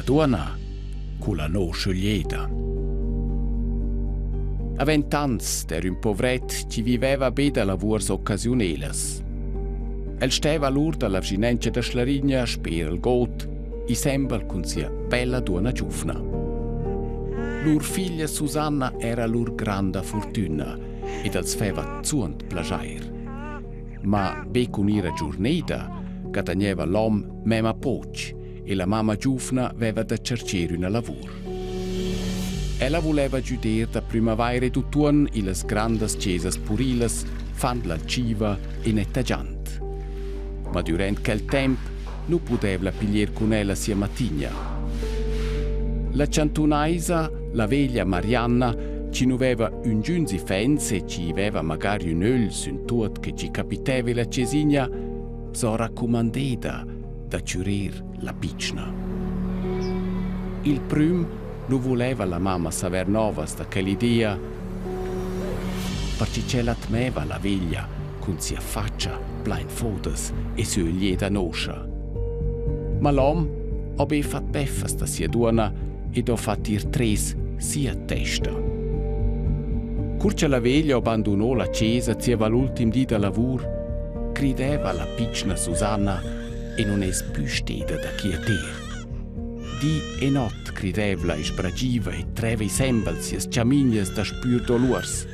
duonna culla noscha öglieda. A vent'ans d'eir ün povret chi viveva be da lavuors occasiunelas. El steva allur da la vschinencha da Schlarigna sper il god, insembel cun sia bella duonna giuvna. Lur figlia Susanna era lur granda furtüna ed als feva zuond plaschair. Ma be cun ir a giurneda gadagneva l'hom mema poch e la mamma giuvna veva da tschercher üna lavur. Ella vuleva giuder da prümavaira ed utuon illas grandas chesas purilas, fand l'altschiva e nettagiand. Ma durant quel temp nu pudev'la piglier cun ella sia matigna. La chantunaisa, la veglia Marianna, chi nu veva üngüns iffaints e chi veva magari ün ögl sün tuot que chi capiteva illa chesigna, s'ho raccumandeda da chürir la pitschna. Il prüm nu vuleva la mamma savair novas da quell'idea, perche ch'ella tmeva la veglia cun sia fatscha plain fodas e süöglieda noscha. Ma l'hom ho be fat beffas da sia duonna ed ho fat ir tres sia testa. Cur cha la veglia ho banduno la chesa zieva l'ultim di da lavur, crideva la pitschna Susanna e nun es pü steda da quieter. Di e not cridevla e sbragiva e treva insembel sias chamignas da spür doluors.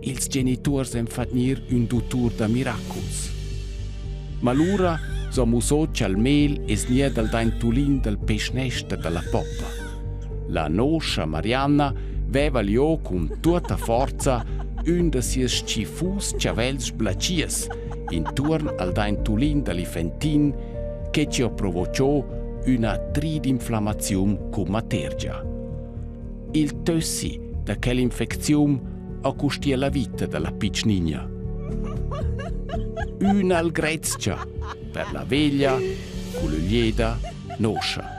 Ils genituors han fat gnir ün duttur da miraculs. Ma lura s'ho musso cha'l mel es gnir dal daintulin dal peschnester da la poppa. La noscha Marianna veva liò cun tuotta forza ün da sias tschifus chavels sblachias intuorn al daintulin da l'ifentin che ci ho provocò üna tridinflammaziun cun matergia. Il tössi da quell'infecziun ha custia la vita dalla pitschnigna. Ün'algrezcha per la veglia cull'öglieda noscha.